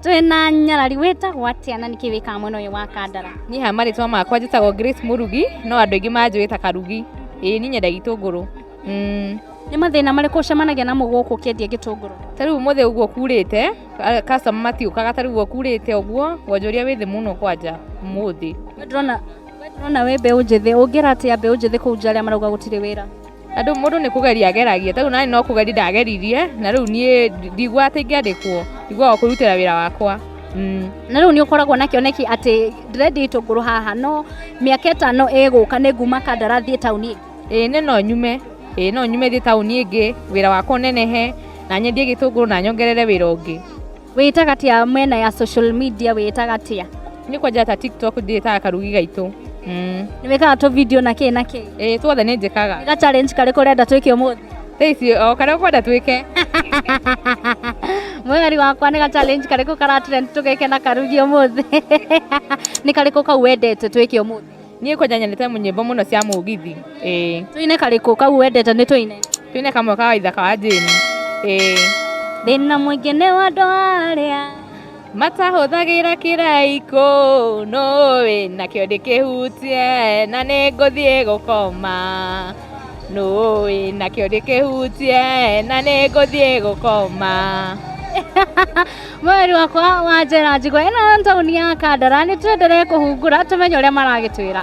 Twĩna nyarari, wĩtagwo atĩa na nĩkĩ wĩkaga mwena ũyũ wa Kandara? Niĩ ha marĩtwa makwa njĩtagwo Grace Mũrugi, no andũ aingĩ manjũĩ ta Karugi. Ĩĩ niĩ nyendagia itũngũrũ. Nĩ mathĩna marĩkũ ũcemanagia namo gũkũ ũkĩendia gĩtũngũrũ? Ta rĩu ũmũthĩ ũguo kurĩte, customer matiũkaga ta rĩu ũguo kurĩte ũguo, wonjoria wĩ thĩ mũno kwanja ũmũthĩ. We ndĩrona we ndĩrona wĩ mbeũ njĩthĩ, ũngĩra atĩa mbeũ njĩthĩ kũu nja arĩa marauga gũtirĩ wĩra? Andũ mũndũ nĩ kũgeria ageragia, ta rĩu nani no kũgeria ndageririe, na rĩu niĩ ndiguaga atĩ ingĩandĩkwo, njiguaga o kwĩrutĩra wĩra wakwa. Na rĩu nĩ ũkoragwo na kĩoneki atĩ ndĩrendia itũngũrũ haha no mĩaka 5 ĩgũka nĩ nguma Kandara thiĩ taũni ĩngĩ? Ĩĩ niĩ no nyume, ĩĩ no nyume thiĩ taũni ĩngĩ, wĩra wakwa ũnenehe, na nyendie gĩtũngũrũ na nyongerere wĩra ũngĩ. Wĩtaga atĩa mĩena ya social media, wĩtaga atĩa? Niĩ kwanja ta TikTok ndĩĩtaga Karugi Gaitũ. Nĩ wĩkaga tũ video na kĩ na kĩ? Ĩĩ tuothe nĩ njĩkaga. Nĩ ga challenge karĩkũ ũrenda twĩke ũmũthĩ? Thaa ici o karĩa ũkwenda twĩke. Mwĩrori wakwa, nĩ ga challenge karĩkũ kara trend tũgeke na Karugi ũmũthĩ? Nĩ karĩkũ kau wendete twĩke ũmũthĩ? Niĩ kwanja nyendete nyĩmbo mũno cia mũgithi. Ĩĩ. Tũine karĩkũ kau wendete nĩ tũine? Tũine kamwe ka Waithaka wa Jane. Ĩĩ. Thĩna mũingĩ nĩ wa andũ arĩa matahũthagĩra kĩraikũ, nũĩ nakĩo ndĩkĩhutie na nĩ ngũthiĩ gũkoma, nũĩ nakĩo ndĩkĩhutie na nĩ ngũthiĩ gũkoma. Mweri wakwa wa njera njigua ĩno taũni ya Kandara, nĩ twenderee kũhungura tũmenye ũrĩa maragĩtwĩra.